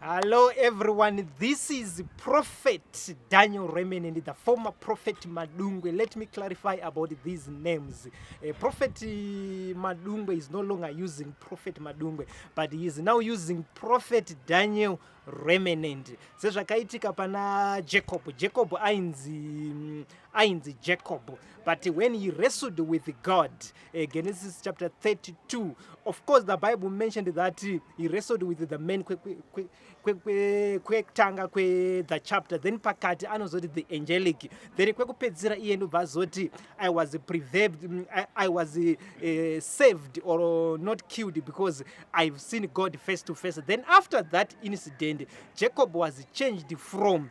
Hello everyone, this is Prophet Daniel Remnant, the former Prophet Madungwe. Let me clarify about these names. Prophet Madungwe is no longer using Prophet Madungwe, but he is now using Prophet Daniel Remnant. Sezvakaitika pana Jacob. Jacob ainzi Jacob, but when he wrestled with God, Genesis chapter 32, of course the Bible mentioned that he wrestled with the man kwekutanga kwe the chapter, then pakati anozoti the angelic, then kwekupedzisira iye ndobva azoti I was preserved, I was saved or not killed because I've seen God face to face. Then after that incident, Jacob was changed from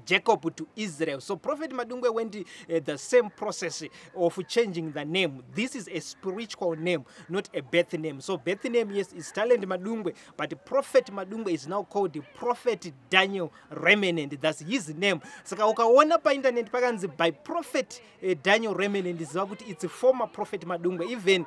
Jacob to Israel. So Prophet Madungwe went the same process of changing the name. This is a spiritual name, not a birth name. So birth name, yes, is Talent Madungwe, but Prophet Madungwe is now called the Prophet Daniel Remnant. That's his name. Saka ukaona pa internet pakanzi by Prophet Daniel Remnant, ziva kuti it's a former Prophet Madungwe. Even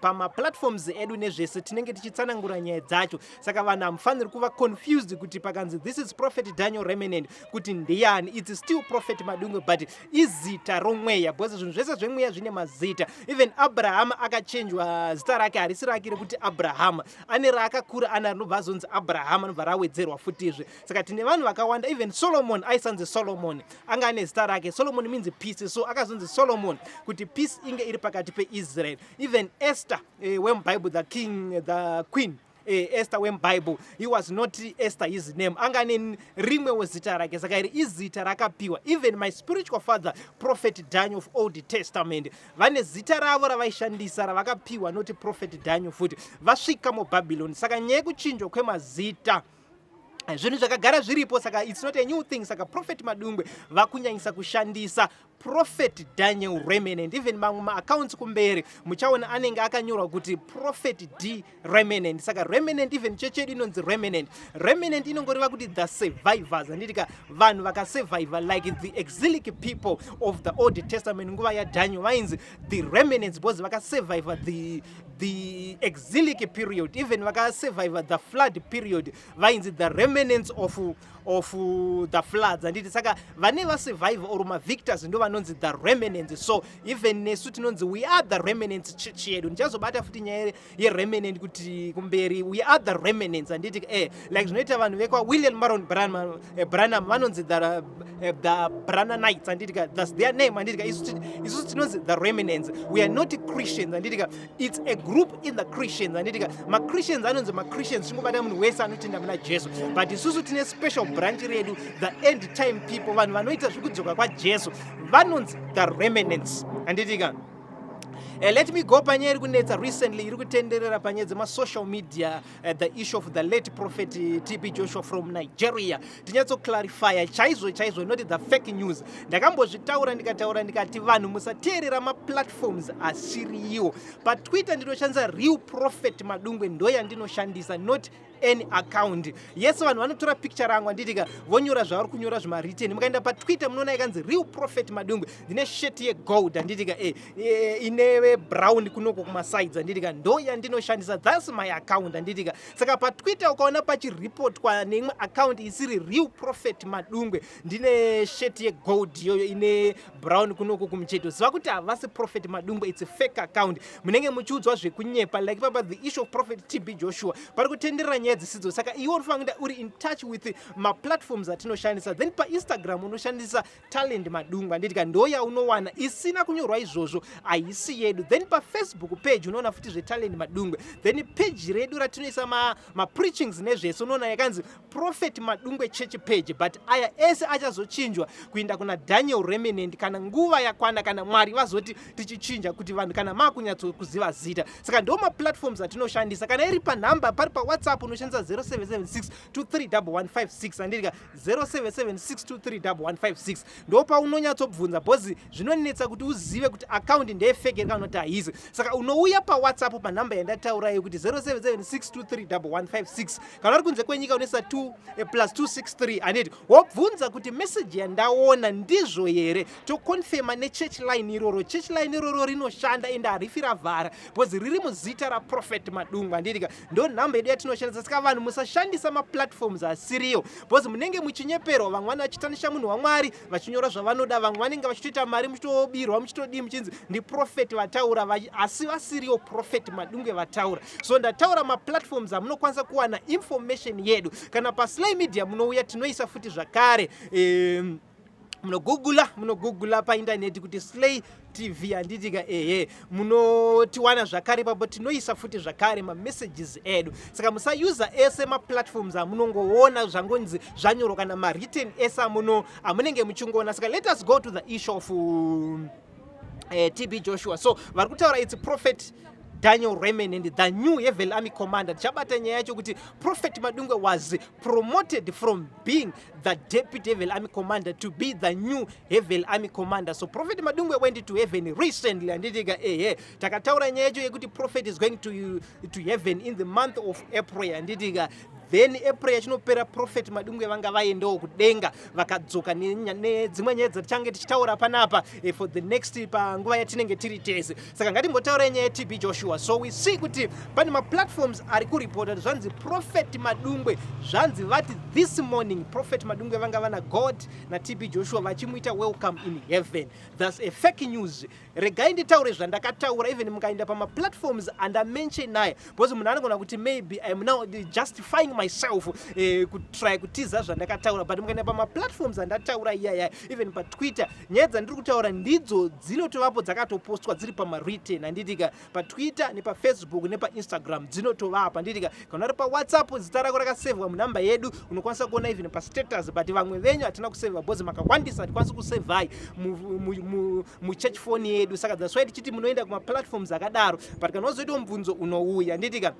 pama platforms edu nezvese tinenge tichitsanangura nyaya dzacho. Saka vanhu hamufaniri kuva confused kuti pakanzi this is Prophet Daniel Remnant kuti ndiyani. It's still Prophet Madungwe, but izita romweya, because zvinhu zvese zvemweya zvine mazita. Even Abraham akachenjwa zita rake, harisi rake rekuti Abraham, ane raakakura ana rinobva azonzi Abraham, anobva rawedzerwa futizve. Saka tine vanhu vakawanda. Even Solomon aisanzi Solomon, anga ane zita rake. Solomon means peace, so akazonzi Solomon kuti peace inge iri pakati peIsrael. Even Esther wemuBible, the king, the queen Esther wemuBible, he was not Esther his name, anga ane rimwewo zita rake. Saka iri izita rakapiwa. Even my spiritual father, Prophet Daniel of Old Testament, vane zita ravo ravaishandisa ravakapiwa, noti Prophet Daniel futi vasvika muBhabhironi. Saka nyaya yekuchinjwa kwemazita, zvinhu zvakagara zviripo, saka it's not a new thing. Saka Prophet Madungwe vakunyanyisa kushandisa Prophet Daniel Remnant. Even mamwe maaccounts kumberi muchaona anenge akanyorwa kuti Prophet D Remnant. Saka Remnant, even chechi yedu inonzi Remnant. Remnant inongoreva kuti the survivors, handitika? Vanhu vakasurviva like the exilic people of the Old Testament. Nguva yaDaniel vainzi the remnants because vakasurviva the exilic period. Even vakasurviva the flood period vainzi the remnants of the floods, handiti? Saka vane vasurvive or mavictors ndo vanonzi the remnants. So even nesu tinonzi we are the remnants. Chechi yedu, ndichazobata futi nyaya yeremnant kuti kumberi. We are the remnants, handiti? Like zvinoita vanhu vekwa William Marion Branham, Branham vanonzi the Branhamites, handitika? That's their name, handitika? Isusu tinonzi the remnants. We are not Christians, handitika? It's a group in the Christians, handitika? MaChristians anonzi maChristians, chingobata munhu wese anotenda muna Jesu, but isusu tine special branch redu, the end time people, vanhu vanoita zvekudzoka kwaJesu vanonzi the remnants, handitika? Let me go panyaya iri kunetsa recently, iri kutenderera panyaya dzemasocial media, the issue of the late Prophet TB Joshua from Nigeria. Tinyatsoclarifya chaizvo chaizvo, not the fake news. Ndakambozvitaura, ndikataura ndikati vanhu musateerera maplatforms asiriwo. PaTwitter ndinoshandisa real Prophet Madungwe, ndo yandinoshandisa, not any account. Yes, vanhu vanotora picture rangu, handitika, vonyora zvavari kunyora zvimawritten. Mukaenda paTwitter munoona ikanzi real Prophet Madungwe, ndine shirt yegold, handitika, ine brown kunoko kumasides, handitika? Ndo yandinoshandisa, that's my account, handitika? Saka paTwitter ukaona pachiripotwa neimwe account isiri real Prophet Madungwe, ndine shirt yegold iyoyo ine brown kunoko kumucheto, ziva kuti havasi Prophet Madungwe, it's a fake account. Munenge muchiudzwa zvekunyepa. Like papa the issue of Prophet TB Joshua, pari kutenderera nyaya dzisidzo. Saka iwe unofanira kuenda uri in touch with maplatforms atinoshandisa. Then paInstagram unoshandisa Talent Madungwe, handitika? Ndo yaunowana isina kunyorwa izvozvo, haisi yedu. Then paFacebook page unoona futi zveTalent Madungwe. Then page redu ratinoisa mapreachings nezvese unoona yakanzi Prophet Madungwe Church page. But aya ese achazochinjwa kuenda kuna Daniel Remnant kana nguva yakwana, kana Mwari vazoti tichichinja, kuti vanhu kana makunyatsokuziva zita. Saka ndo maplatforms atinoshandisa. Kana iri panhamba, pari paWhatsApp, unoshandisa 0776 231156, handitika? 0776 231156 ndo paunonyatsobvunza, because zvinonetsa kuti uzive kuti account ndeyefake kana kuti haisi. Saka unouya paWhatsApp panhamba yandataurayo kuti 0776 231156. Kana uri kunze kwenyika unoisa 2 plus 263, handiti? Wobvunza kuti meseji yandaona ndizvo here, toconfirma nechurch line iroro. Church line iroro rinoshanda ende harifi ravhara because riri muzita raProphet Madungwe, handitika? Ndo nhamba yedu yatinoshandisa. Saka vanhu musashandisa maplatforms asiriyo, because munenge muchinyeperwa. Vamwe vane vachitanisha munhu waMwari, vachinyora zvavanoda. Vamwe vanenge vachitoita mari, muchitobirwa, muchitodii, muchinzi ndiprophet vataura, asi vasiriyo Prophet Madungwe vataura. So ndataura maplatforms amunokwanisa kuwana information yedu. Kana paSly Media munouya, tinoisa futi zvakare. Munogoogle paindaneti kuti Slay TV, handitika? Ehe, munotiwana zvakare ipapo. Tinoisa futi zvakare mamessages edu. Saka musausa ese maplatforms amunongoona zvangonzi zvanyorwa kana mawritten ese amunenge muchingoona. Saka let us go to the issue of TB Joshua. So vari kutaura, it's Prophet Daniel Raymond and the new Heavenly Army commander. Tichabata nyaya yacho kuti Prophet Madungwe was promoted from being the deputy Heavenly Army commander to be the new Heavenly Army commander. So Prophet Madungwe went to heaven recently, handitika? Ehe, takataura nyaya yacho yekuti prophet is going to heaven in the month of April, handitika? Then April yachinopera, Prophet Madungwe vanga vaendawo kudenga, vakadzoka nedzimwe nyaya dzatichange tichitaura panapa for the next panguva yatinenge tiri tese. Saka ngatimbotaurai nyaya yeTB Joshua. So we see kuti pane maplatforms ari kuripota kuti zvanzi Prophet Madungwe, zvanzi vati this morning Prophet Madungwe vanga vana God naTB Joshua vachimuita welcome in heaven. That's a fake news. Regai nditaure zvandakataura, even mukaenda pamaplatforms andamention aya, because munhu anogona kuti maybe I am now justifying myself, kutry kutiza zvandakataura. But mukaenda pamaplatforms andataura iyaya, even paTwitter, nyaya dzandiri kutaura ndidzo dzinotovapo, dzakatopostwa, dziri pamawritten, handitika? PaTwitter nepaFacebook nepaInstagram dzinotovapa, handitika? Kana uri paWhatsApp, zita rako rakasevhwa munhamba yedu, unokwanisa kuona even pastatus. But vamwe venyu hatina kusevha because makawandisa, hatikwanisi kusevhai muchurch phone yedu. Saka that's why tichiti munoenda kumaplatforms akadaro. But kana wazoitawo mubvunzo, unouya, handitika?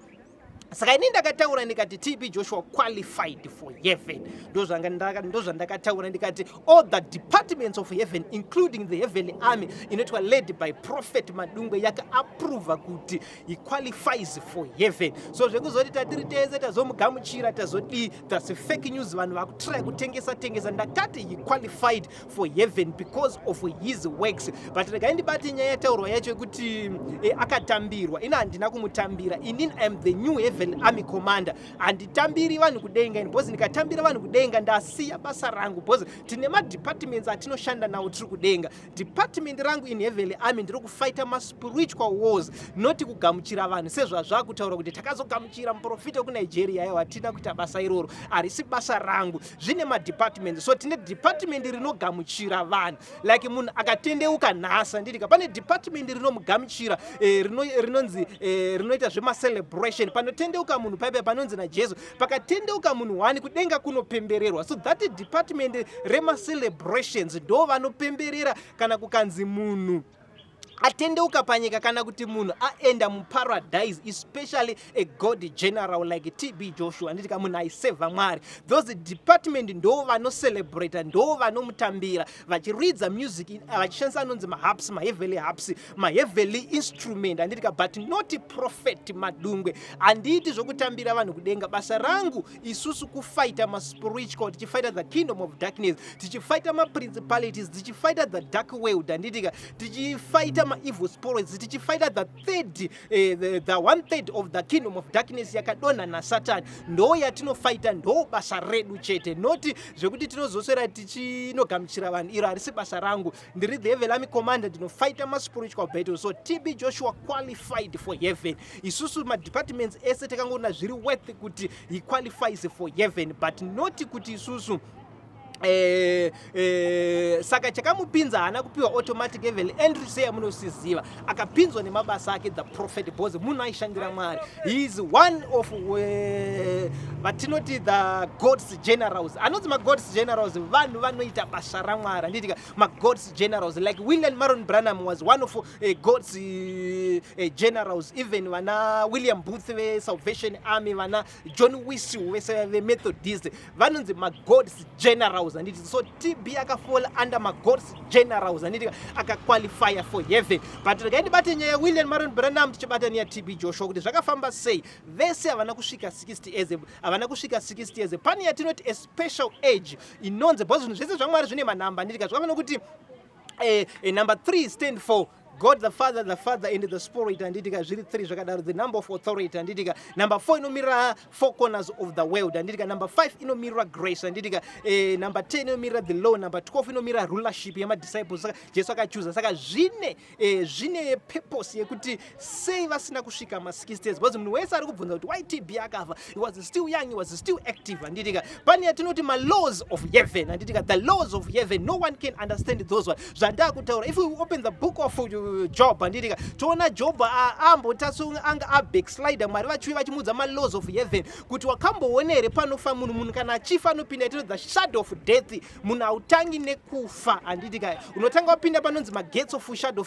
Saka ini ndakataura ndikati TB Joshua qualified for heaven. Ndozvandakataura ndikati all the departments of heaven, including the heavenly army inoitwa led by Prophet Madungwe, yakaapprova kuti he qualifies for heaven. So zvekuzoti tatiri tese tazomugamuchira, tazodii, that's fake news. Vanhu vakutry kutengesa tengesa. Ndakati he qualified for heaven because of his works. But regai ndibate nyaya yataurwa yacho yekuti akatambirwa. Ina handina kumutambira. Inini I am the new Heaven Army commander. Handitambiri vanhu kudenga ini, because ndikatambira vanhu kudenga, ndasiya basa rangu, because tine madepartments atinoshanda nawo tiri kudenga. Department rangu in Heavenly Army ndiri kufighta maspiritual wars, noti kugamuchira vanhu sezvazvakutaura kuti takazogamuchira muprofita wekuNigeria. Aiwa, hatina kuita basa iroro, harisi basa rangu. Zvine madepartments. So tine department rinogamuchira vanhu, like munhu akatendeuka nhasi, handitika? Pane department rinomugamuchira, rinonzi rinoita zvemacelebration. Panotendeuka munhu paipai, panonzi naJesu pakatendeuka munhu one, kudenga kunopembererwa. So that department remacelebrations ndo vanopemberera kana kukanzi munhu atendeuka panyika, kana kuti munhu aenda muparadise, especially a god general like TB Joshua, handitika? Munhu aisevha Mwari. Those department ndo vanocelebrata, ndo vanomutambira vachiridza music, vachishandisa anonzi maharps, maheavenly harps, maheavenly instrument, handitika? But not Prophet Madungwe. Handiiti zvokutambira vanhu kudenga. Basa rangu isusu kufighta maspiritual, tichifighta the kingdom of darkness, tichifighta maprincipalities, tichifighta the dark world, handitika? Tichifighta maevil spirits, tichifighta the one third of the kingdom of darkness yakadonha naSatani. Ndo yatinofighta, ndo basa redu chete, noti zvekuti tinozoswera tichinogamuchira vanhu. Iro harisi basa rangu. Ndiri the Heaven Army commander, ndinofighta maspiritual battle. So TB Joshua qualified for heaven. Isusu madepartments ese takangoona zviri worth kuti he qualifies for heaven, but not kuti isusu. Saka chakamupinza, haana kupiwa automatic heaven entry seyamunosiziva. Akapinzwa nemabasa ake, the prophet, because munhu aishandira Mwari. He is one of vatinoti the God's generals. Anonzi maGod's generals vanhu vanoita basa raMwari, handitika? MaGod's generals like William Marion Branham was one of God's generals. Even vana William Booth veSalvation Army, vana John Wesley vese veMethodist, vanonzi maGod's generals, handiti? So TB akafalla under maGod's generals, handiti? Akaqualifya for heaven. But regai ndibate nyaya yaWilliam Marion Branham, tichibata neyaTB Joshua kuti zvakafamba sei. Vese havana kusvika 60 years, havana kusvika 60 years. Pane yatinoti a special age inonzi, because zvinhu zvese zvaMwari zvine manhamba, handitika? Zvakafanira kuti number 3 stand for God the Father, the Father and the Spirit, handitika? Zviri 3 zvakadaro, the number of authority, handitika? Number 4 inomirira four corners of the world, handitika? Number 5 inomirira grace, handitika? Number 10 inomirira the law. Number 12 inomirira rulership yemadisciples. Saka Jesu akachuza. Saka zvine purpose yekuti sei vasina kusvika ma60 years, because munhu wese ari kubvunza kuti why TB akafa. He was still young, he was still active, handitika? Pane yatinoti malaws of heaven, handitika? The laws of heaven, no one can understand those one. Zvandakutaura, if we open the book of Job, handitika, toona Job ambotatsu anga abackslider. Mwari vachiuya vachimuudza malaws of heaven kuti wakamboona here panofa munhu? Munhu kana achifa anopinda itino the shadow of death. Munhu hautangi nekufa, handitika? Unotanga wapinda panonzi magates of shadow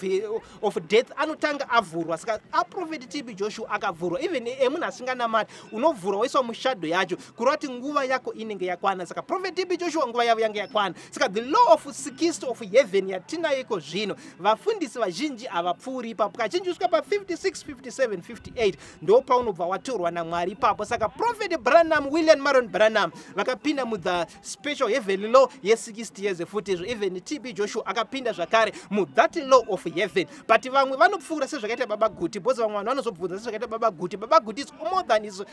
of death, anotanga avhurwa. Saka aprofeti TB Joshua akavhurwa, even emunhu asinganamati unovhurwa woiswa mushadow yacho, kureva kuti nguva yako inenge yakwana. Saka Prophet TB Joshua nguva yavo yange yakwana. Saka the law of 60 of heaven yatinayo iko zvino, vafundisi vazhinji havapfuuri ipapo. Kazhinji usvika pa56, 57, 58, ndo paunobva watorwa naMwari ipapo. Saka Prophet Branham, William Marion Branham, vakapinda muthe special heavenly law ye60 years futi izvo. Even TB Joshua akapinda zvakare muthat law of heaven, but vamwe vanopfuura sezvakaita Baba Guti, because vamwe vanhu vanozobvunza sezvakaita Baba Guti. Baba Guti is more than is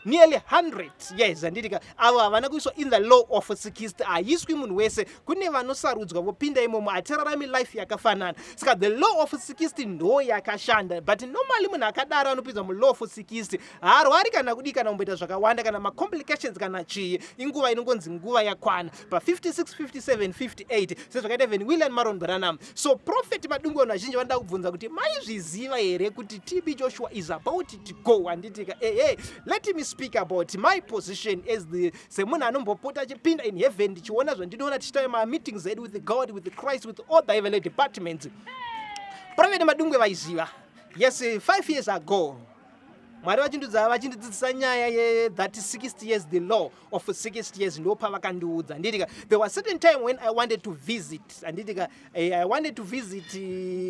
nearly 100 years, handitika? Avo havana kuiswa in the law of 60. Haiswi munhu wese, kune vanosarudzwa vopinda imomo. Hatirarami life yakafanana. Saka the law of 60 ndo yakashanda, but normally munhu akadaro anopinzwa mulaw of 60 haarwari kana kudii kana kumboita zvakawanda kana macomplications kana chii. Inguva inongonzi nguva yakwana pa56, 57, 58, sezvakaita even William Marion Branham. So Prophet Madungwe, vanhu vazhinji vanoda kubvunza kuti maizviziva here kuti TB Joshua is about to go, handitika? Ehe, let me speak about my position as the semunhu anombopota achipinda in heaven, ndichiona zvandinoona, tichiita mameetings edu with God, with Christ, with all the heavenly departments. Prophet Madungwe vaiziva. Yes, 5 years ago Mwari vachindudza, vachindidzidzisa nyaya yethat 60 years, the law of 60 years, ndo pavakandiudza, handitika? There was certain time when I wanted to visit, handitika? I wanted to visit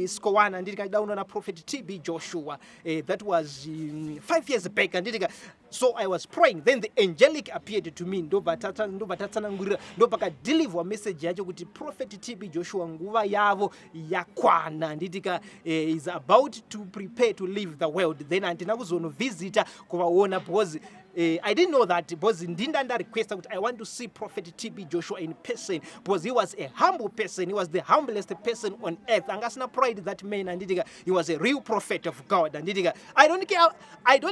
SCOAN, handitika? Ida unoona Prophet TB Joshua. That was 5 years back, handitika? So I was praying, then the angelic appeared to me. Ndobva tatsanangurira, ndopakadeliverwa message yacho kuti Prophet TB Joshua nguva yavo yakwana, handitika? Is about to prepare to leave the world. Then handina kuzonovhizita kuvaona because I didn't know that, because ndinda ndarequesta kuti I want to see Prophet TB Joshua in person, because he was a humble person. He was the humblest person on earth. Anga asina pride, that man, handitika? He was a real prophet of God, handitika? I don't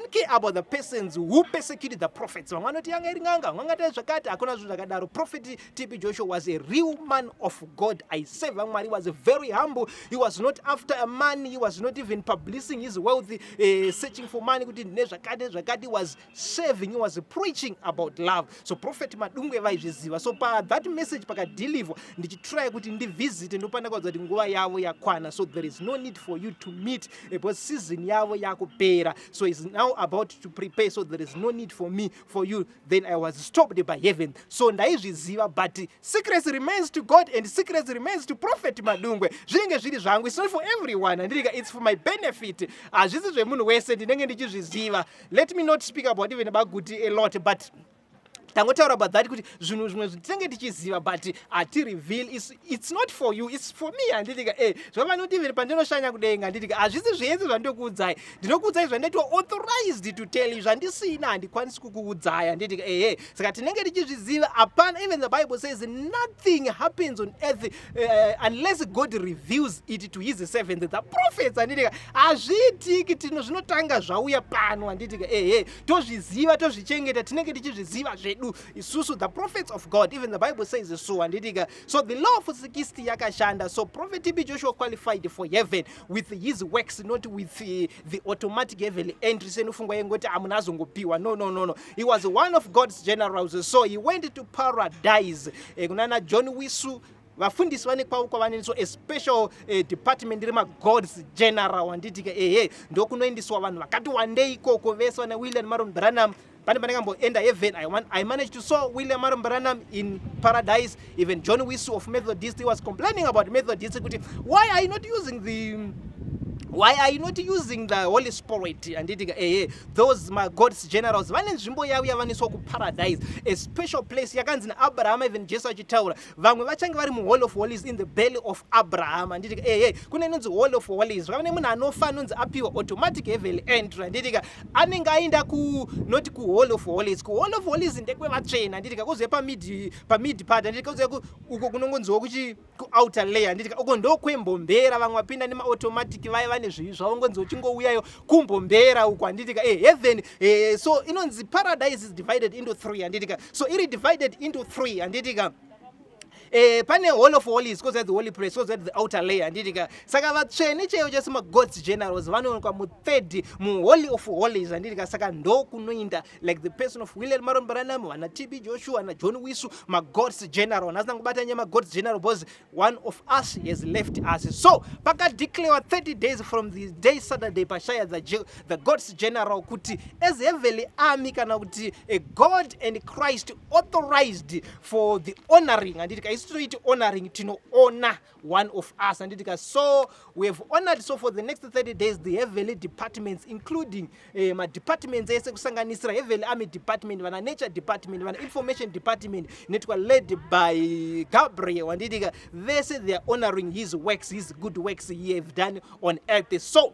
care about the persons who persecuted the prophets. Vamwe vanoti yanga iri n'anga, vamwe vangati zvakati. Hakuna zvinhu zvakadaro. Prophet TB Joshua was a real man of God. I serve Mwari. Was very humble. He was not after a money. He was not even publishing his wealth, searching for money kuti ndine zvakati nezvakati. He was serving, he was preaching about love. So Prophet Madungwe vaizviziva. So pa that message pakadeliver, ndichitry kuti ndivisite, ndopandakaudza kuti nguva yavo yakwana, so there is no need for you to meet because season yavo yakupera. So is now about to prepare, so there is no need for me, for you. Then I was stopped by heaven. So ndaizviziva, but secrets remains to God and secrets remains to Prophet Madungwe. Zvinenge zviri zvangu. It's not for everyone, handitika? It's for my benefit. Hazvisi zvemunhu wese. Ndinenge ndichizviziva. Let me not speak about even Baguti a lot, but tangotaura about that kuti zvinhu zvimwe tinenge tichiziva, but hatireveal. It's not for you, it's for me, handitika? Zvavanoti even pandinoshanya kudenga, handitika, hazvisi zvese zvandinokuudzai. Ndinokuudzai zvandaitwa authorized to tell you. Zvandisina handikwanisi kukuudzai, handitika? Ehe, saka tinenge tichizviziva. Hapana, even the Bible says nothing happens on earth unless God reveals it to his servants, the prophets, handitika? Hazviitiki. Tino zvinotanga zvauya pano, handitika? Ehe, tozviziva, tozvichengeta. Tinenge tichizviziva zvedu isusu, the prophets of God. Even the Bible says so, handitika? So the law of 60 yakashanda. So Prophet TB Joshua qualified for heaven with his works, not with the automatic heavenly entry senofungwa yengoti amunhu azongopiwa. No, he was one of God's generals, so he went to paradise. Kunana John Wesley, vafundisi vane kwavo kwavanoendeswa, a special department remaGod's general, handitika? Ehe, ndokunoendeswa vanhu vakati wandei ikoko vese vana William Marion Branham. Pane pandakamboenda heaven, I managed to saw William Marion Branham in paradise. Even John Wesley of Methodist, he was complaining about Methodist kuti why are you not using the Why are you not using the Holy Spirit? Handiti ka? Ehe, those maGod's generals vane nzvimbo yavo yavanoiswa kuparadise, a special place yakanzi naAbrahama. Even Jesu achitaura, vamwe vachange vari muHoly of Holies, in the belly of Abraham. Handiti ka? Ehe, kune inonzi Holy of Holies. Zvakava nemunhu anofa anonzi apiwa automatic heavenly entry. Handiti ka? Anenge aenda ku, not kuHoly of Holies. KuHoly of Holies ndekwevatsvene. Handiti ka? Kuzoya pamid part. Handiti ka? Kuzoya uko kunongonziwa kuchi kuouter layer. Handiti ka? Uko ndokwembombera vamwe vapinda nemaautomatic, vaya vane zvivi zvavo, ngonzi uchingouyayo kumbombera uko. Handiti ka? Heaven, so inonzi paradise is divided into three. Handiti ka? So iri divided into three. Handiti ka? Pane Holy of Holies, kozoya the holy place, kozoya the outer layer. Handiti ka? Saka vatsvene chaivo chese, maGod's generals, vanoonekwa muthird, muHoly of Holies. Handiti ka? Saka ndo kunoinda like the person of William Marrion Branham, vana TB Joshua naJohn Wisu, maGod's general. Nhasi ndangobata nyaya maGod's general because one of us has left us. So pakadeclarewa 30 days from the day Saturday pashaya the God's general kuti as heavenly army, kana kuti a God and Christ authorized for the honoring. Handiti ka? Isu toiti honoring, tinoona one of us. Handiti ka? So we have honored. So for the next 30 days, the heavenly departments, including madepartments ese, kusanganisira heavenly army department, vana nature department, vana information department netwa led by Gabriel. Handiti ka? Vese, they are honoring his works, his good works he have done on earth. So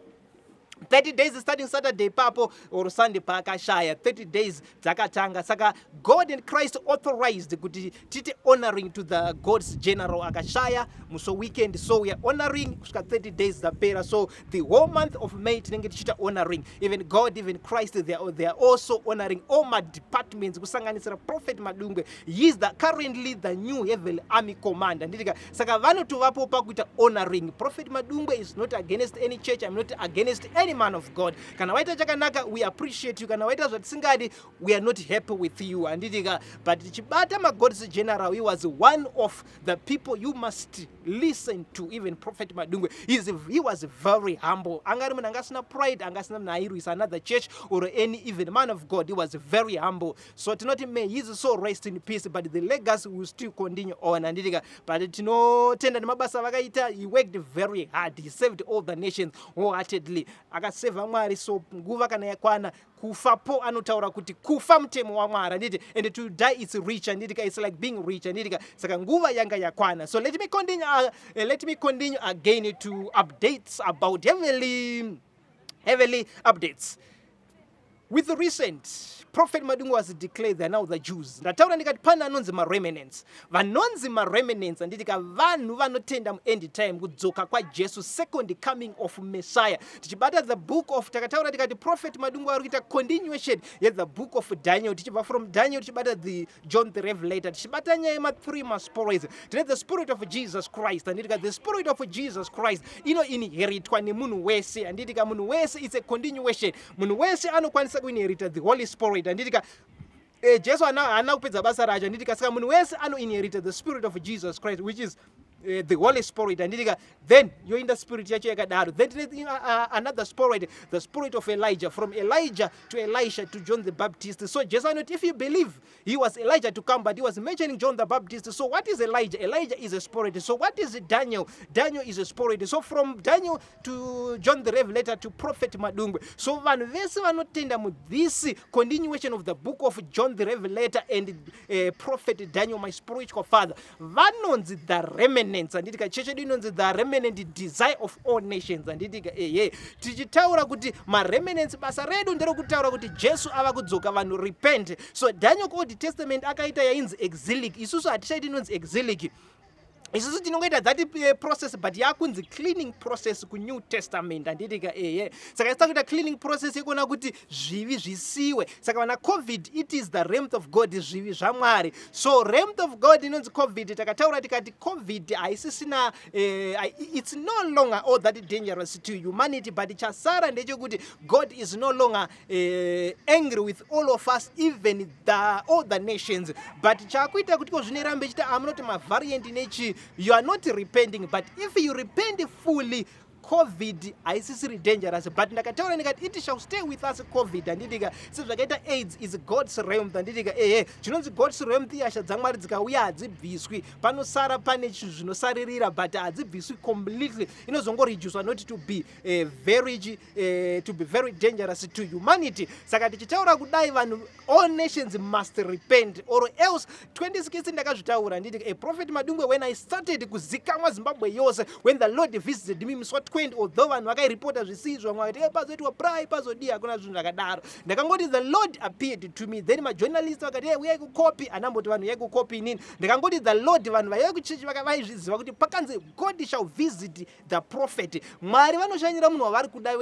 30 days starting Saturday papo or Sunday paakashaya, 30 days dzakatanga. Saka God and Christ authorized kuti tite honoring to the God's general akashaya muso weekend. So we are honoring kusvika 30 days dzapera. So the whole month of May tinenge tichiita honoring. Even God, even Christ, they are also honoring all madepartments, kusanganisira Prophet Madungwe. He is currently the new heavenly army commander. Handiti ka? Saka vanotovapo pakuita honoring. Prophet Madungwe is not against any church. I'm not against any man of God. Kana waita chakanaka, we appreciate you. Kana waita zvatisingadi, we are not happy with you. Handiti ka? But tichibata maGod's general, he was one of the people you must listen to. Even Prophet Madungwe, he was very humble. Anga ari munhu anga asina pride, anga asina munhu airwisa another church or any even man of God. He was very humble. So tinoti may his soul rest in peace, but the legacy will still continue on. Handiti ka? But tinotenda nemabasa vakaita. He worked very hard. He served all the nations wholeheartedly. Akasevha Mwari. So nguva kana yakwana kufapo, anotaura kuti kufa mutemo waMwari. Handiti? And to die, it's rich. Handiti ka? It's like being rich. Handiti ka? Saka nguva yanga yakwana. So let me continue again to updates about heavenly updates. With the recent Prophet Madungwe was declared, they are now the Jews. Ndataura ndikati pane anonzi maremnants. Vanonzi maremnants, handiti ka, vanhu vanotenda muend time, kudzoka kwaJesu, second coming of Messiah. Tichibata the book of, takataura tikati Prophet Madungwe ari kuita continuation yethe book of Daniel. Tichibva from Daniel, tichibata the John the Revelator, tichibata nyaya yema-three maspirits. Tine the spirit of Jesus Christ. Handiti ka? The spirit of Jesus Christ inoinheritwa nemunhu wese. Handiti ka? Munhu wese, it's a continuation. Munhu wese anokwanisa kuinherita the Holy Spirit. Handiti ka? Jesu haana kupedza basa racho. Handiti ka? Saka munhu wese anoinherita the spirit of Jesus Christ, which is the Holy Spirit. Handiti ka? Then yoinda spirit yacho yakadaro. Then tine another spirit, the spirit of Elijah, from Elijah to Elisha to John the Baptist. So Jesu anoti, if you believe, he was Elijah to come, but he was mentioning John the Baptist. So what is Elijah? Elijah is a spirit. So what is Daniel? Daniel is a spirit. So from Daniel to John the Revelator to Prophet Madungwe. So vanhu vese vanotenda muthis continuation of the book of John the Revelator and Prophet Daniel, my spiritual father, vanonzi the remnants. Handiti ka? Chechi yedu inonzi the Remnant Desire of All Nations. Handiti ka? Ehe, tichitaura kuti maremnants, basa redu nderekutaura kuti Jesu ava kudzoka, vanhu repent. So Daniel kuOld Testament akaita yainzi exilic. Isusu hatichaiti inonzi exilic. Isusu tinongoita that process, but yakunzi cleaning process kuNew Testament. Handiti ka? Ehe, saka isita kuita cleaning process yekuona kuti zvivi zvisiwe. Saka vana COVID, it is the wrath of God, zvivi zvaMwari. So wrath of God inonzi COVID. Takataura tikati COVID haisisina, it's no longer all that dangerous to humanity, but chasara ndechekuti God is no longer angry with all of us, even all the nations. But chakuita kuti ko zvinorambe chita amunoti mavariant nechi, you are not repenting. But if you repent fully, COVID haisisiri dangerous, but ndakataura ndikati it shall stay with us, COVID, handitika? Sezvakaita AIDS is God's realm, handitika? Ehe, chinonzi God's realm, nyasha dzaMwari dzikauya hadzibviswi. Panosara pane chinhu zvinosaririra, but hadzibviswi completely. Inozongoreducwa not to be very dangerous to humanity. Saka tichitaura kudai, vanhu, all nations must repent or else. 2016 ndakazvitaura nditi a Prophet Madungwe, when I started kuzikamwa Zimbabwe yose, when the Lord visited me musi wa20, although vanhu vakairipota zvisizvo, vamwe vakati, "Pazoitwa pray, pazodii." Hakuna zvinhu zvakadaro. Ndakangoti the Lord appeared to me. Then majournalist vakati, "Hey, uyai kukopi." Anamboti vanhu uyai kukopi. Inini ndakangoti the Lord. Vanhu vaiva kuchechi vaizviziva kuti pakanzi God shall visit the prophet. Mwari vanoshanyira munhu wavari kuda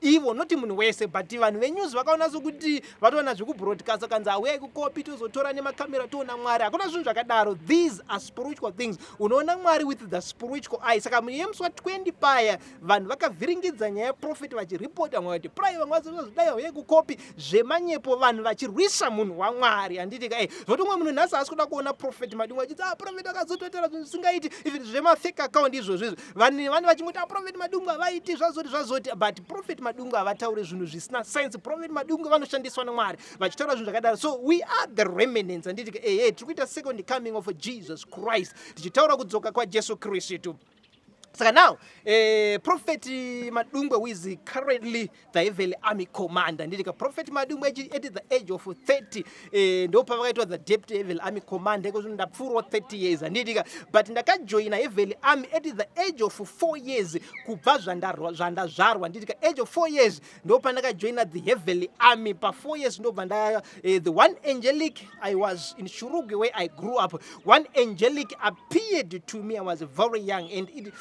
ivo, noti munhu wese. But vanhu venews vakaona sokuti vatoona zvekubroadcast, kanzi auyai kukopi, tozotora nemakamera, toona Mwari. Hakuna zvinhu zvakadaro. These are spiritual things. Unoona Mwari with the spiritual eye. Saka muyemusi wa20 paya, vanhu vakavhiringidza nyaya yeprophet, vachiripota, vamwe vati pray, vamwe vazodai, uyai kukopi, zvemanyepo, vanhu vachirwisa munhu waMwari, handiti ka? Zvoti umwe munhu nhasi haasi kuda kuona Prophet Madungwe, achiti, "Ah, prophet akazototaura zvinhu zvisingaiti." Even zvemafake account izvozvo izvo, vanhu vachingoti, "Ah, Prophet Madungwe havaiti zvazoti zvazoti." But Prophet Madungwe havatauri zvinhu zvisina sense. Prophet Madungwe vanoshandiswa naMwari vachitaura zvinhu zvakadaro. So we are the remnants, handiti ka? Ehe, tiri kuita second coming of Jesus Christ, tichitaura kudzoka kwaJesu Kristu. Saka now, Prophet Madungwe, who is currently the Heavenly Army commander, nditika Prophet Madungwe at the age of 30, ndo pavakaitwa the deputy Heavenly Army commander. Iko zvino ndapfuurawo 30 years, handitika? But ndakajoina Heavenly Army at the age of 4 years, kubva zvandazvarwa, nditika? Age of 4 years ndo pandakajoina the Heavenly Army. Pa4 years ndobva nda the one angelic, I was in Shurugwi where I grew up. One angelic appeared to me. I was very young and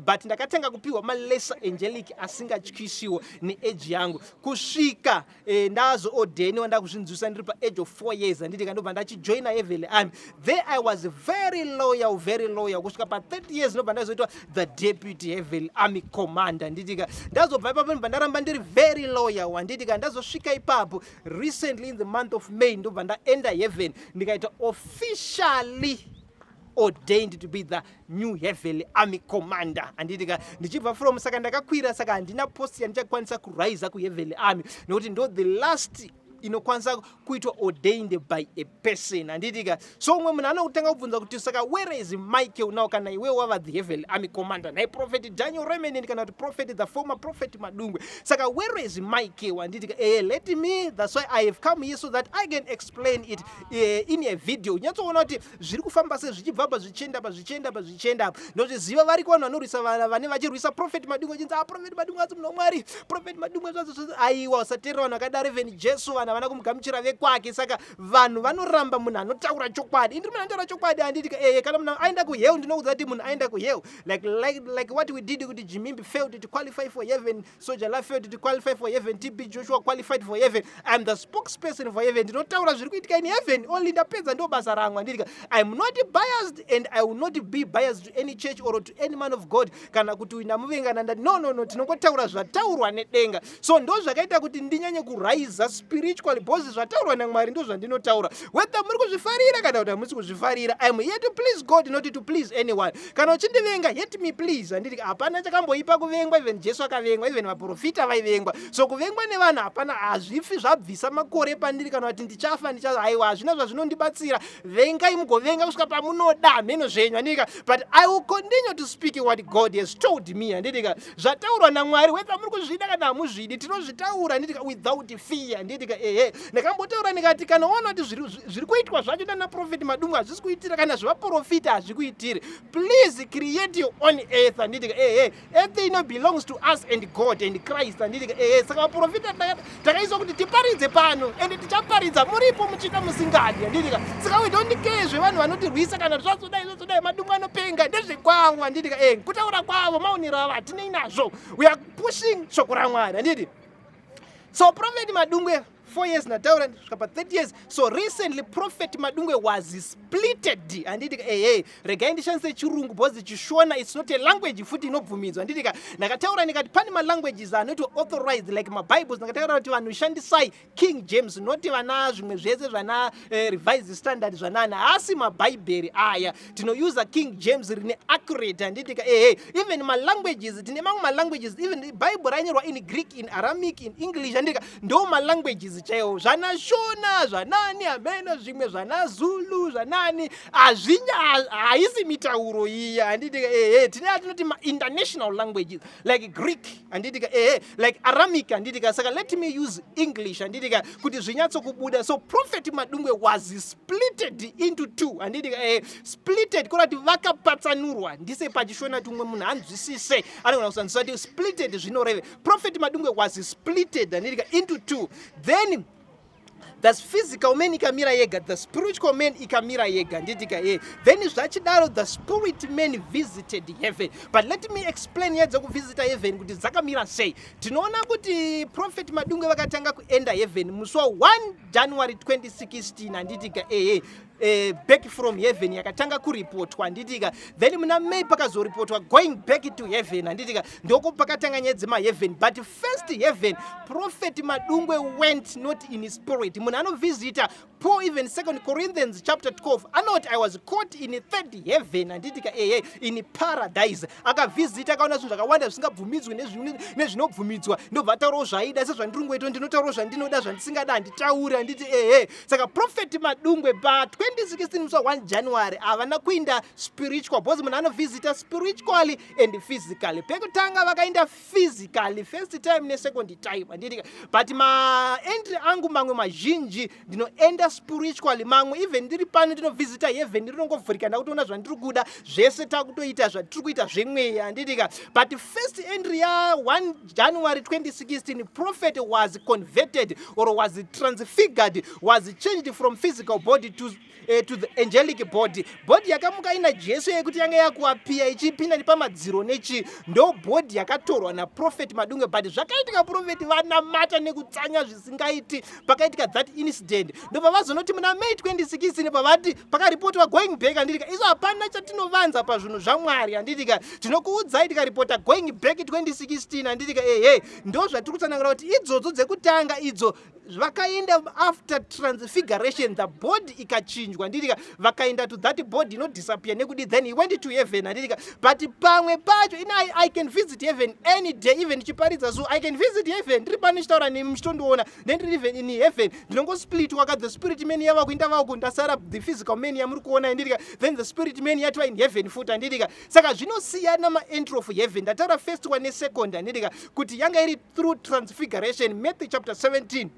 but ndakatanga kupiwa malesser angelic asingatyisiwo neage yangu kusvika ndazoordainiwa, ndakuzvinzwisa ndiri paage of 4 years, handiti? Ndobva ndachijoina Heavenly Army. There I was very loyal, very loyal, kusvika pa30 years ndobva ndazoitwa the deputy Heavenly Army commander, handitika? Ndazobva ipapo, ndobva ndaramba ndiri very loyal, handitika? Ndazosvika ipapo recently in the month of May, ndobva ndaenda heaven, ndikaita officially ordained to be the new Heavenly Army commander, handitika? Ndichibva from, saka ndakakwira. Saka handina post yandichakwanisa kuraiza kuHeavenly Army, nekuti ndo the last inokwanisa kuitwa ordained by a person, handitika? So umwe munhu anokutanga kubvunza kuti, "Saka where is Michael now, kana iwe wava the Heavenly Army commander, nai Prophet Daniel Remnant, kana kuti prophet, the former Prophet Madungwe? Saka where is Michael?" Handitika? Let me, that's why I have come here, so that I can explain it in a video, unyatsoona kuti zviri kufamba sei, zvichibva pa, zvichienda pa, zvichienda pa, zvichienda pa. Ndozviziva variko vanhu vanorwisa, vana vane vachirwisa Prophet Madungwe, chinzi, "Ah, Prophet Madungwe asi munhu waMwari, Prophet Madungwe zvazo." Aiwa, usateerera vanhu vakadaro. Even Jesu vanhu havana kumugamuchira vekwake. Saka vanhu vanoramba munhu anotaura chokwadi. Indiri munhu anotaura chokwadi, handiti? Eye, kana munhu aenda kuhell, ndinokuudza kuti munhu aenda kuhell, like what we did kuti Jimimbi failed to qualify for heaven, Soul Jah Love failed to qualify for heaven, TB Joshua qualified for heaven. I'm the spokesperson for heaven. Ndinotaura zviri kuitika in heaven only. Ndapedza, ndo basa rangu, handiti? I'm not biased and I will not be biased to any church or to any man of God, kana kuti ndamuvengana ndati. No, tinongotaura zvataurwa nedenga. So ndo zvakaita kuti ndinyanye kuraiza spiritually, because zvataurwa naMwari ndo zvandinotaura, whether muri kuzvifarira kana kuti hamusi kuzvifarira. I'm here to please God, not to please anyone. Kana uchindivenga, hate me please, handiti? Hapana chakamboipa kuvengwa. Even Jesu akavengwa, even vaprofita vaivengwa. So kuvengwa nevanhu hapana, hazvifi zvabvisa makore pandiri, kana kuti ndichafa ndicha. Aiwa, hazvina zvazvinondibatsira. Vengai, mugovenga kusvika pamunoda, mheno zvenyu, handitika? But I will continue to speak what God has told me, handitika? Zvataurwa naMwari, whether muri kuzvida kana hamuzvidi, tinozvitaura, handitika, without fear, handitika? Ehe, ndakambotaura ndikati kana waona kuti zviri kuitwa zvacho nana Prophet Madungwe hazvisi kuitira, kana zvevaprofita hazvikuitiri, please create your own earth, handitika? Ehe, earth ino belongs to us and God and Christ, handitika? Ehe, saka vaprofita takaiswa kuti tiparidze pano, ende tichaparidza muripo, muchida musingadi, handitika? Saka we don't care zvevanhu vanotirwisa, kana zvazodai zvazodai, Madungwe anopenga, ndezvekwavo, handitika? E, kutaura kwavo, maonero avo, hatinei nazvo. We are pushing shoko raMwari, handiti? So Prophet Madungwe 24 years ndataura, kusvika pa30 years. So recently Prophet Madungwe was splitted, handiti? Ehe, regai ndishandise Chirungu because Chishona, it's not a language futi inobvumidzwa, handitika? Ndakataura ndikati pane malanguages anoitwa authorized like maBibles. Ndakataura kuti vanhu shandisai King James, noti vana zvimwe zvese zvana Revised Standard zvanani haasi mabhaibheri aya. Tinousa King James rine accurate, handitika? Ehe, even malanguages, tine mamwe malanguages, even Bible rainyorwa in Greek, in Aramaic, in English, handitika? Ndo malanguages chaiwo. Zvana Shona, zvanani, hameno zvimwe, zvana Zulu, zvanani, hazvinya, haisi mitauro iya, handitika? Ehe, tine atinoti mainternational languages like Greek, handitika? Ehe, like Aramaic, handitika? Saka let me use English, handitika, kuti zvinyatsokubuda. So Prophet Madungwe was splitted into two, handitika? Ehe, splitted kureva kuti vakapatsanurwa. Ndise paChishona kuti umwe munhu anzwisise, anogona kusanzwisisa kuti splitted zvinoreve. Prophet Madungwe was splitted, handitika, into two. Then the physical man ikamira yega, the spiritual man ikamira yega, handitika? Ye, then zvachidaro, the spirit man visited heaven. But let me explain nyaya dzekuvhizita heaven kuti dzakamira sei. Tinoona kuti Prophet Madungwe vakatanga kuenda heaven musi wa1 January 2016, handitika? Ehe, back from heaven yakatanga kuripotwa, handitika? Then muna May pakazoripotwa going back to heaven, handitika? Ndoko pakatanga nyaya dzemaheaven. But first heaven, Prophet Madungwe went not in spirit. Munhu anovhizita Paul, even Second Corinthians chapter 12 anoti, "I was caught in a third heaven," handitika? Ehe, in paradise akavhizita, akaona zvinhu zvakawanda zvisingabvumidzwi nezvinobvumidzwa. Ndobva ataurawo zvaida, sezvandiri ngoito, ndinotaurawo zvandinoda, zvandisingada handitauri, handiti? Ehe, saka Prophet Madungwe pa2016 musi wa1 January havana kuinda spiritual, because munhu anovhizita spiritually and physically. Pekutanga vakaenda physically first time nesecond time, handitika? But maentry angu mamwe mazhinji ndinoenda spiritually. Mamwe even ndiri pano ndinovhizita heaven, rinongovhurika, ndakutoona zvandiri kuda zvese, takutoita zvatiri kuita zvemweya, handitika? But first entry ya1 January 2016, prophet was converted or was transfigured, was changed from physical body to the angelic body. Body yakamuka ina Jesu yekuti yanga yakuappear ichipinda nepamadziro nechi, ndo body yakatorwa naProphet Madungwe. But zvakaitika, prophet vanamata nekutsanya zvisingaiti, pakaitika that incident. Ndobva vazonoti muna May 2016 pavati pakaripotwa going back, handitika? Iso hapana chatinovanza pazvinhu zvaMwari, handitika? Tinokuudzai tikaripota going back 2016, handitika? Ehe, ndo zvatiri kutsanangura kuti idzodzo dzekutanga idzo vakaenda after transfiguration, the body ikachinjwa, handitika? Vakaenda to that body inodisappear nekudi, then he went to heaven, handitika? But pamwe pacho ina I can visit heaven any day. Even ndichiparidza, so I can visit heaven ndiri pano ndichitaura nemi muchitondiona, nendiri even in heaven. Ndinongosplitwa ka, the spirit man yava kuinda vaku, ndasara the physical man yamuri kuona, handitika? Then the spirit man yatova in heaven futi, handitika? Saka zvinosiyana maentry of heaven. Ndataura first one nesecond, handitika, kuti yanga iri through transfiguration, Matthew chapter 17,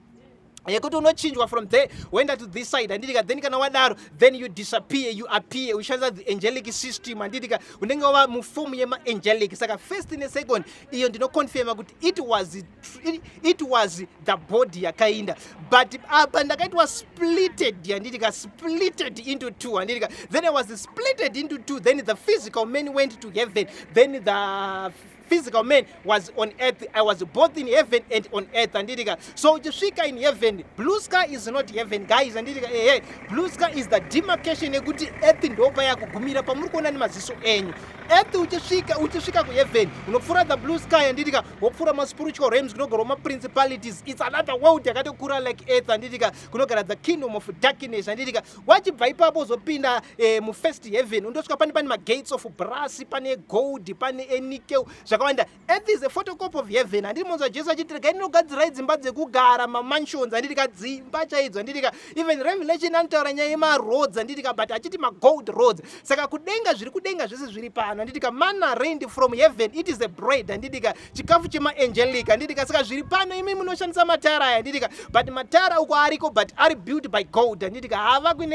yekuti unochinjwa from there woenda to this side, handitika? Then kana wadaro, then you disappear, you appear uchishandisa the angelic system, handitika? Unenge wava muform yemaangelic. Saka first nesecond iyo ndinoconfirma kuti it was the body yakainda. But apa ndakaitwa splitted, handitika? Splitted into two, handitika? Then I was splitted into two. Then the physical man went to heaven, then the physical man was on earth. I was both in heaven and on earth, handitika? So uchisvika in heaven, blue sky is not heaven, guys, handitika? Ehe, blue sky is the demarcation yekuti earth ndo payakugumira pamuri kuona nemaziso enyu earth. Uchisvika kuheaven, unopfuura the blue sky, handitika? Wopfuura maspiritual realms kunogara maprincipalities. It's another world yakatokura like earth, handitika? Kunogara the kingdom of darkness, handitika? Wachibva ipapo uzopinda mufirst heaven, undosvika pane magates of brass, pane gold, pane enickel, zvakawanda. Earth is a photocopy of heaven, handiti? Monzwa Jesu achiti, "Regai ndinogadzirai dzimba dzekugara," mamansions, handitika? Dzimba chaidzo, handitika? Even Revelation anotaura nyaya yemaroads, handitika? But achiti magold roads. Saka kudenga, zviri kudenga zvese zviri pano, handitika? Manna rained from heaven, it is a bread, handitika? Chikafu chemaangelic, handitika? Saka zviri pano, imi munoshandisa matara aya, handitika? But matara uko ariko, but ari built by gold, handitika? Havakwi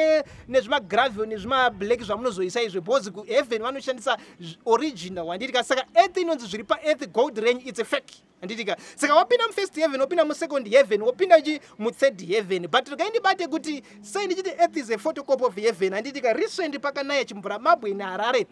nezvimagravel nezvimablack zvamunozoisa izvo, because kuheaven vanoshandisa original, handitika? Saka earth inonzi zviri paearth gold range, it's a fake, handitika? Saka wapinda mufirst heaven, wopinda musecond heaven, wopinda chi muthird heaven. But regai ndibate kuti sei ndichiti earth is a photocopy of heaven, handitika? Recent pakanaya chimvura mabwe neHarare.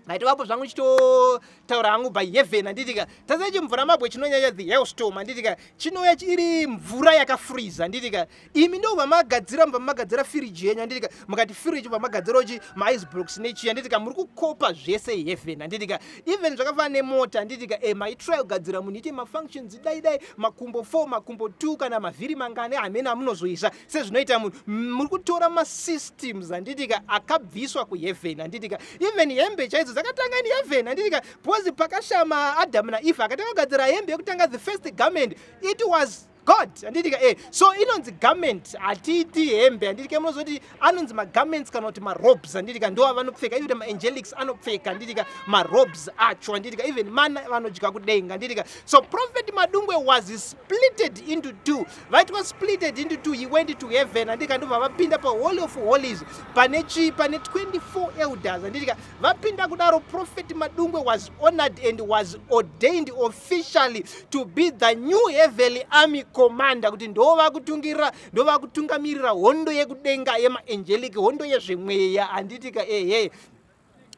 Ndaitovapo zvangu chitotaura hangu by heaven, handitika? Tasai chimvura mabwe chinonyanya, the hailstorm, handitika? Chinouya iri mvura yakafreeza, handitika? Imi ndo vamagadzira, mubva magadzira firiji yenyu, handitika? Mukati firiji, bva magadzirawo chi maice blocks nechi, handitika? Muri kukopa zvese heaven, handitika? Even zvakafanana nemota, handitika? Maitry kugadzira munhu ite mafunctions, dai dai makumbo 4, makumbo 2, kana mavhiri mangani hamene amunozoisa sezvinoita munhu. Muri kutora masystems, handitika, akabviswa kuheaven, handitika? Even hembe chaidzo dzakatanga in heaven, handitika? Because pakashama Adamu naEva, akatanga kugadzira hembe yekutanga, the first garment, it was God, handitika? So inonzi garment, hatiiti hembe, handitika? Munozoti anonzi magarments kana kuti marobes, handitika? Ndo avanopfeka. Even maangelics anopfeka, handitika, marobes acho, handitika? Even mana vanodya kudenga, handitika? So Prophet Madungwe was splitted into two. Vaitwa splitted into two, he went to heaven, handitika? Ndobva vapinda paholy of holies pane chi pane 24 elders, handitika? Vapinda kudaro, Prophet Madungwe was honored and was ordained officially to be the new heavenly army commander, kuti ndo vakutungirira, ndo vakutungamirira hondo yekudenga yemaangelic, hondo yezvemweya, handitika? Ehe,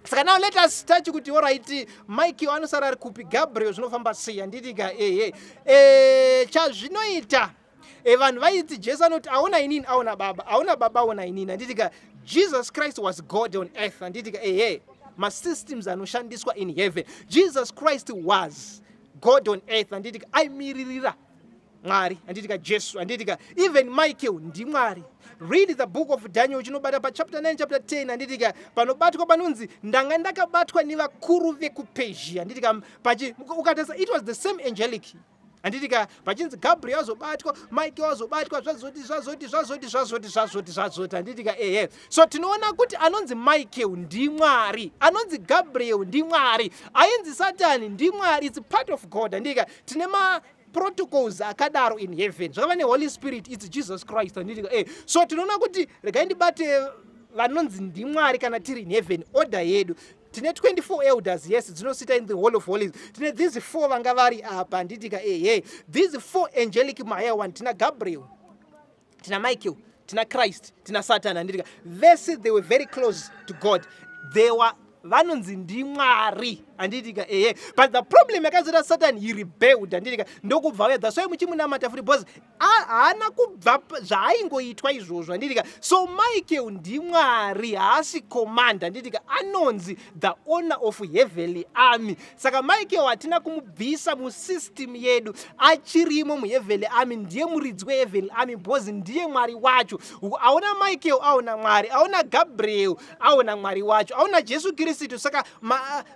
saka now let us touch kuti, alright, Michael anosara ari kupi? Gabriel zvinofamba sei, handitika? Ehe, chazvinoita, vanhu vaiti Jesu anoti, "Aona inini aona Baba, aona Baba aona inini," handitika? Jesus Christ was God on earth, handitika? Ehe, masystems anoshandiswa in heaven. Jesus Christ was God on earth, handitika? Aimiririra Mwari, handitika? Jesu, handitika? Even Michael ndimwari. Read the Book of Daniel, chinobata pachapter 9, chapter 10, handitika? Panobatwa panonzi, "Ndanga ndakabatwa nevakuru vekuPezhia," handitika? Ukatarisa, it was the same angelic, handitika? Pachinzi Gabriel azobatwa, Michael azobatwa, zvazoti, zvazoti, zvazoti, zvazoti, zvazoti, zvazoti, handitika? Ehe, so tinoona kuti anonzi Michael ndimwari, anonzi Gabriel ndimwari, ainzi Satani ndimwari. It's part of God, handitika? Tine ma protocols akadaro in heaven. Zvakava neHoly Spirit, it's Jesus Christ, handitika? So tinoona kuti, regai ndibate vanonzi ndimwari. Kana tiri in heaven, order yedu, tine 24 elders, yes, dzinosita in the Hall of Holies. Tine these four vanga vari apa, handitika? Ehe, these four angelic mahigher one, tina Gabriel, tina Michael, tina Christ, tina Satan, handitika? Vese they were very close to God. They were, vanonzi ndimwari, handitika? Ehe, but the problem yakazoita Satan, he rebelled, handitika? Ndokubva uya. That's why muchimunamata futi, because haana kubva zvaaingoitwa izvozvo, handitika? So Michael ndimwari, haasi commander, handitika? Anonzi the owner of heavenly army. Saka Michael hatina kumubvisa musystem yedu, achirimo muheavenly army. Ndiye muridzi weheavenly army because ndiye mwari wacho. Aona Michael aona Mwari, aona Gabriel aona Mwari wacho, aona Jesu Kristu. Saka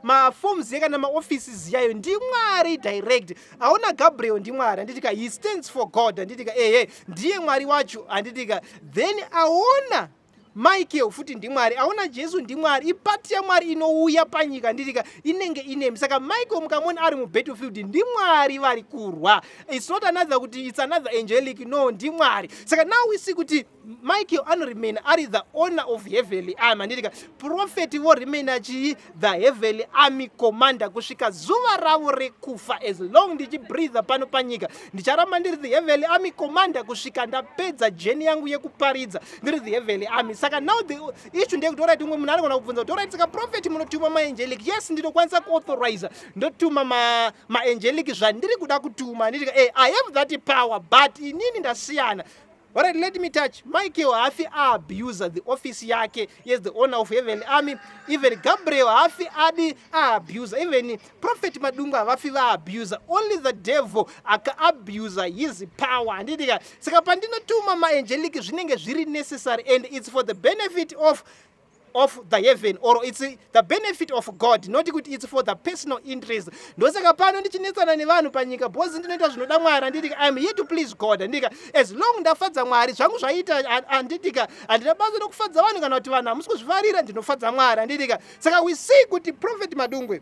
maforms ma kana maoffices yayo ndimwari direct. Aona Gabriel ndimwari, handitika? He stands for God, handitika? Ehe, ndiye Mwari wacho, handitika? Then aona Michael futi ndimwari, aona Jesu ndimwari. Ipati yamwari inouya panyika, handitika? Inenge inemi. Saka Michael mukamuona ari mubattlefield, ndimwari vari kurwa. It's not another kuti it's another angelic, no, ndimwari. Saka now we see kuti Michael anoremain ari the owner of heavenly army, handitika? Prophet voremain achii the heavenly army commander kusvika zuva ravo rekufa. As long ndichibreatha pano panyika, ndicharamba ndiri the heavenly army commander kusvika ndapedza journey yangu yekuparidza, ndiri the heavenly army. Saka now the issue ndeyekuti, alright, umwe munhu anogona kubvunza kuti, "Alright, saka prophet munotuma maangelic?" Yes, ndinokwanisa kuauthoriza, ndotuma maangelic zvandiri kuda kutuma, handitika? I have that power, but inini ndasiyana. Alright, let me touch. Michael haafi aabuser the office yake yes, the owner of heavenly army. Even Gabriel haafi adi aabuser. Even Prophet Madungwe havafi vaabuser. Only the devil akaabuser his power, handitika? Saka pandinotuma maangelic, zvinenge zviri necessary and it's for the benefit of the heaven or it's the benefit of God, not kuti it's for the personal interest. Ndosaka pano ndichinetsana nevanhu panyika, because ndinoita zvinoda Mwari, handitika? I'm here to please God, handitika? As long ndafadza Mwari, zvangu zvaita, handitika? Handina basa nokufadza vanhu kana kuti vanhu hamusi kuzvifarira. Ndinofadza Mwari, handitika? Saka we see kuti Prophet Madungwe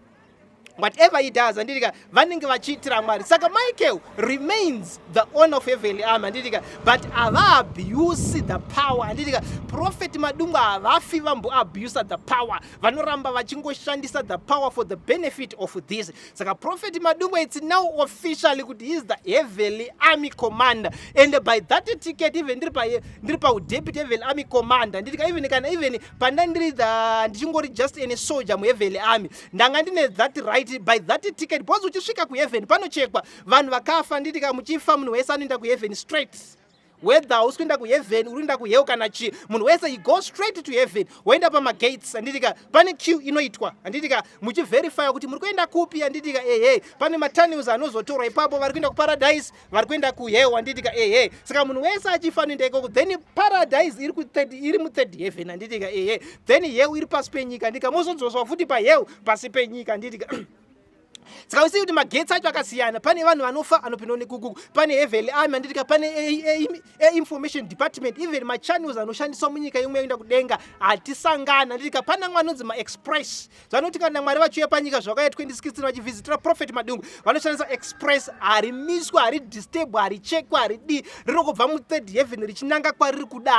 Whatever he does, handitika, vanenge vachiitira Mwari. Saka Michael remains the owner of heavenly army, handitika, but havaabuse the power, handitika. Prophet Madungwe havafi vamboabusa the power. Vanoramba vachingoshandisa the power for the benefit of this. Saka Prophet Madungwe, it's now officially kuti he is the heavenly army commander, and by that ticket, even ndiri paudeputy heavenly army commander, handitika, even kana even panda ndiri the ndichingori just any soldier muheavenly army, ndanga ndine that right by that ticket, because uchisvika kuheaven panochekwa vanhu vakafa, handitika. Muchifa, munhu wese anoenda kuheaven straight, whether hausi kuenda kuheaven, uri kuenda kuhell kana chii, munhu wese, he go straight to heaven. Woenda pamagates, handitika, pane queue inoitwa, handitika, muchiverifya kuti muri kuenda kupi, handitika. Ehe, pane matunnels anozotorwa ipapo, vari kuenda kuparadise, vari kuenda kuhell, handitika. Ehe, saka munhu wese achifa anoenda ikoko. Then paradise iri muthird heaven, handitika. Ehe, then hell iri pasi penyika, handitika. Mozodzoswa futi pahell pasi penyika, handitika. Saka usiyi kuti magetsi acho akasiyana. Pane vanhu vanofa anopindawo nekukuku, pane heavenly army, handitika, pane information department, even machannels anoshandiswa munyika imwe yoenda kudenga hatisangana, handitika. Pane amwe anonzi maexpress. Zvanoti kana Mwari vachiuya panyika, zvakauya 2016 vachivhizitira Prophet Madungwe, vanoshandisa express. Harimiswa, haridisturb, harichekwa, haridii. Rinongobva muthird heaven richinanga kwariri kuda.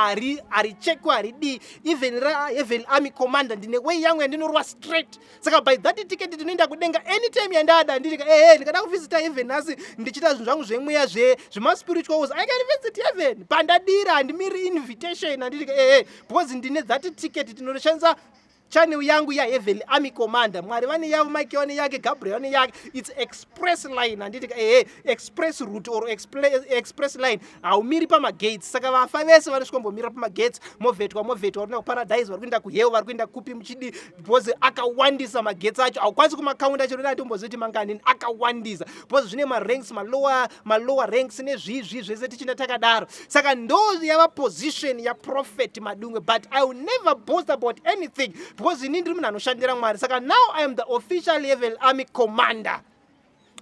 Harichekwa, haridii. Even raheaven army commander, ndine way yangu yandinorwa straight. Saka by that ticket tinoenda kudenga anytime yandada, handitika. Ehe, ndikada kuvhizita heaven nhasi ndichiita zvinhu zvangu zvemweya, zvemaspirituals, I can visit heaven pandadira. Handimiri invitation, handitika. Ehe, because ndine that ticket, tinoshandisa channel yangu yaheavenly army commander. Mwari vane yavo, Mike vane yake, Gabriel vane yake. It's express line, handitika. Ehe, express route or express line, haumiri pamagates. Saka vafa vese vanosvikombomira pamagates, movhetwa, movhetwa, vari kuenda kuparadise, vari kuenda kuhell, vari kuenda kupi, muchidi, because akawandisa magetsi acho, haukwanisi kumakaunda chero ndatombozoti manganini. Akawandisa because zvine maranks, malower ranks nezvizvi zvese, tichinda takadaro. Saka ndo yava position yaProphet Madungwe, but I will never boast about anything because ini ndiri munhu anoshandira Mwari. Saka now I am the official heaven army commander.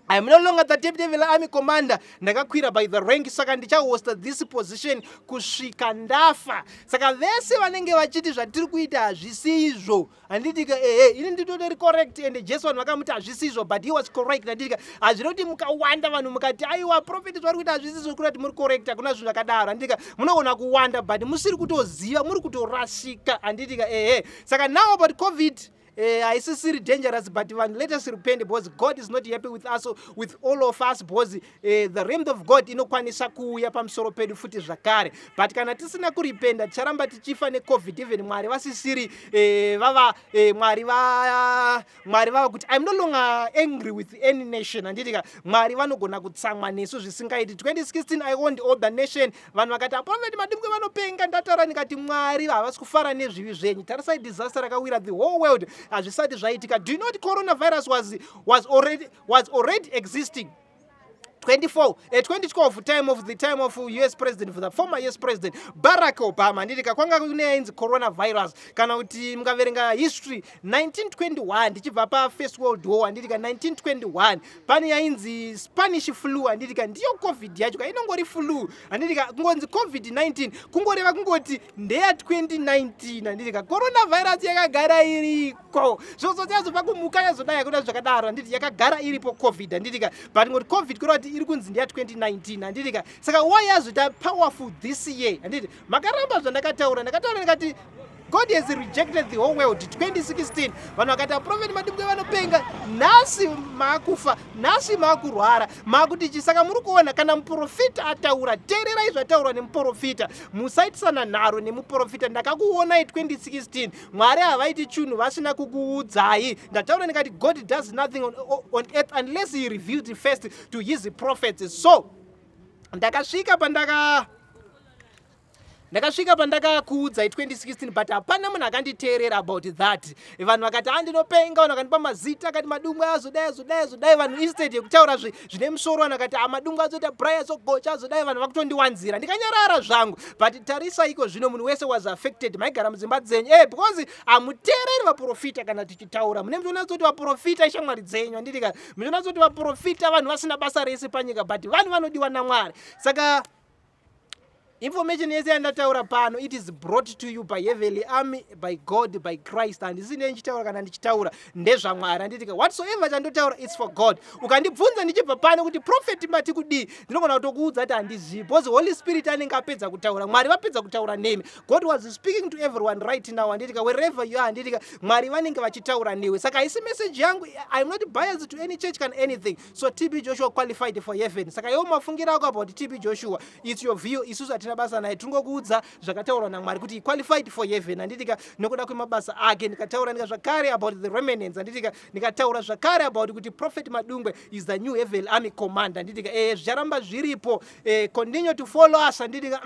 I am no longer the deputy heaven army commander. Ndakakwira by the rank. Saka ndichahosta this position kusvika ndafa. Saka vese vanenge vachiti zvatiri kuita hazvisi izvo, handitika. Ehe, ini nditotori correct, and Jesu vanhu vakamuti hazvisi izvo, but he was correct, handitika. Hazvina kuti mukawanda vanhu mukati, "Aiwa, prophet zvari kuita hazvisi izvo," kurati muri correct. Hakuna zvinhu zvakadaro, handitika. Munogona kuwanda, but musiri kutoziva, muri kutorasika, handitika. Ehe, saka now about COVID, haisisiri dangerous, but vanhu, let us repent because God is not happy with us, with all of us, because the wrath of God inokwanisa kuuya pamusoro pedu futi zvakare. But kana tisina kuripenda, ticharamba tichifa neCOVID, even Mwari vasisiri vava Mwari vava kuti, "I'm no longer angry with any nation," handitika. Mwari vanogona kutsamwa nesu zvisingaiti. 2016 I warned all the nation. Vanhu vakati, "Aprofeti Madungwe vanopenga." Ndataura ndikati, "Mwari havasi kufara nezvivi zvenyu. Tarisai disaster rakawira the whole world, hazvisati zvaitika." Do you know kuti coronavirus was already existing 24 2012, time of the time of US president, the former US President Barack Obama, handitika? Kwanga kune yainzi coronavirus. Kana kuti mukaverenga history, 1921, ndichibva pafirst World War, handitika, 1921 pane yainzi Spanish flu, handitika. Ndiyo COVID yacho ka, inongori flu, handitika. Kungonzi COVID-19 kungoreva kungoti ndeya 2019, handitika. Coronavirus yakagara iriko, zvozoti yazobva kumuka, yazodai, hakuna zvakadaro, handiti. Yakagara iripo COVID, handitika. But ngoti COVID kureva kuti iri kunzi ndeya 2019, handitika. Saka why yazoita powerful this year, handiti? Makaramba zvandakataura. Ndakataura ndikati God has rejected the whole world 2016. Vanhu vakati, "Aprofeti Madungwe vanopenga." Nhasi maakufa, nhasi maakurwara, maakuti chi. Saka muri kuona, kana muprofita ataura, teererai zvataurwa nemuprofita, musaitisana nharo nemuprofita. Ndakakuonai 2016. Mwari havaiti chinhu vasina kukuudzai. Ndataura ndikati God does nothing on earth unless he revealed first to his prophets. So ndakasvika pandakakuudzai 2016, but hapana munhu akanditeerera about that. Vanhu vakati andinopenga, vanhu vakandipa mazita, akati Madungwe azodai, azodai, azodai. Vanhu, instead yekutaura zvine musoro, vanhu vakati, "Amadungwe azoita brai, azogocha, azodai." Vanhu vakutondiwanzira, ndikanyarara zvangu. But tarisaiko zvino, munhu wese was affected. Maigara mudzimba dzenyu because hamuteereri vaprofita kana tichitaura. Mune muchionatsa kuti vaprofita ishamwari dzenyu, handitika? Muchionatsa kuti vaprofita vanhu vasina basa rese panyika, but vanhu vanodiwa naMwari. Saka Information yese yandataura pano, it is brought to you by Heavenly Army, by God, by Christ. Handisi nei ndichitaura. Kana ndichitaura, ndezvaMwari, handitika? Whatsoever chandotaura, it's for God. Ukandibvunza ndichibva pano kuti, "Prophet, mati kudii?" ndinogona kutokuudza kuti handizivi, because Holy Spirit anenge apedza kutaura, Mwari vapedza kutaura nemi. God was speaking to everyone right now, handitika? Wherever you are, handitika, Mwari vanenge vachitaura newe. Saka haisi message yangu. I'm not biased to any church kana anything. So TB Joshua qualified for heaven. Saka iwo mafungiro ako about TB Joshua, it's your view. Isusu hatina basa naye. Tingokuudza zvakataurwa naMwari kuti he qualified for heaven, handitika, nokuda kwemabasa ake. Ndikataura ndika zvakare about the remnants, handitika. Ndikataura zvakare about kuti Prophet Madungwe is the new Heaven Army commander, handitika. Zvicharamba zviripo. Continue to follow us, handitika.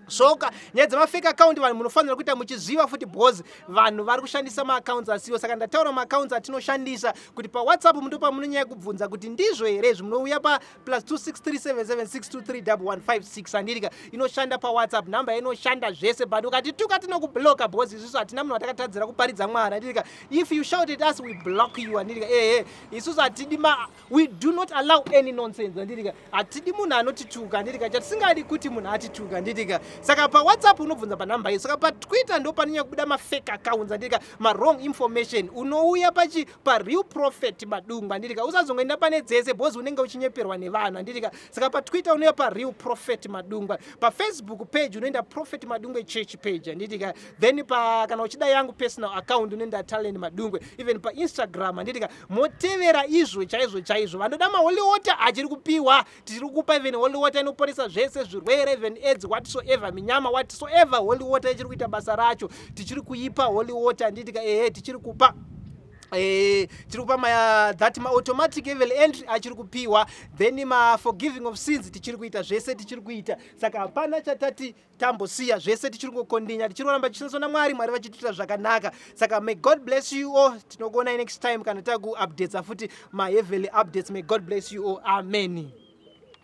Soka nyaya dzemafake account, vanhu munofanira kuita muchiziva futi, because vanhu vari kushandisa maaccounts asiwo. Saka ndataura maaccounts atinoshandisa, kuti paWhatsApp mundo pamunonyanya kubvunza kuti ndizvo here izvi, munouya pa+26377623156, handitika? Inoshanda paWhatsApp, nhamba inoshanda zvese. But ukatituka, tinokubloka, because isusu hatina munhu watakatadzira kuparidza Mwari, handitika? If you shout at us, we block you, handitika? Ehe, isusu hatidi ma we do not allow any nonsense, handitika? Hatidi munhu anotituka, handitika? Chatisingadi kuti munhu atituka, handitika? Saka paWhatsApp unobvunza panhamba iyi. Saka paTwitter ndo panonyanya kubuda mafake accounts, handitika, mawrong information. Unouya pachi paReal Prophet Madungwe, handitika? Usazongoenda pane dzese, because unenge uchinyeperwa nevanhu, handitika? Saka paTwitter unouya paReal Prophet Madungwe. PaFacebook page unoenda Prophet Madungwe Church page, handitika? Then pa kana uchida yangu personal account, unoenda Talent Madungwe. Even paInstagram, handitika? Motevera izvo chaizvo chaizvo. Vanoda maholy water achiri kupiwa, tiri kupa. Even holy water inoporesa zvese zvirwere, even AIDS, whatsoever, minyama, whatsoever. Holy water ichiri kuita basa racho. Tichiri kuipa holy water, handitika? Ehe, tichiri kupa. Tiri kupa that maautomatic heaven entry achiri kupiwa. Then maforgiving of sins tichiri kuita zvese, tichiri kuita. Saka hapana chatati tambosiya. Zvese tichiri kucontinue, tichiri kuramba tichishandiswa naMwari, Mwari vachitiita zvakanaka. Saka may God bless you all. Tinokuonai next time kana takuupdatesa futi maheavenly updates. May God bless you all. Amen.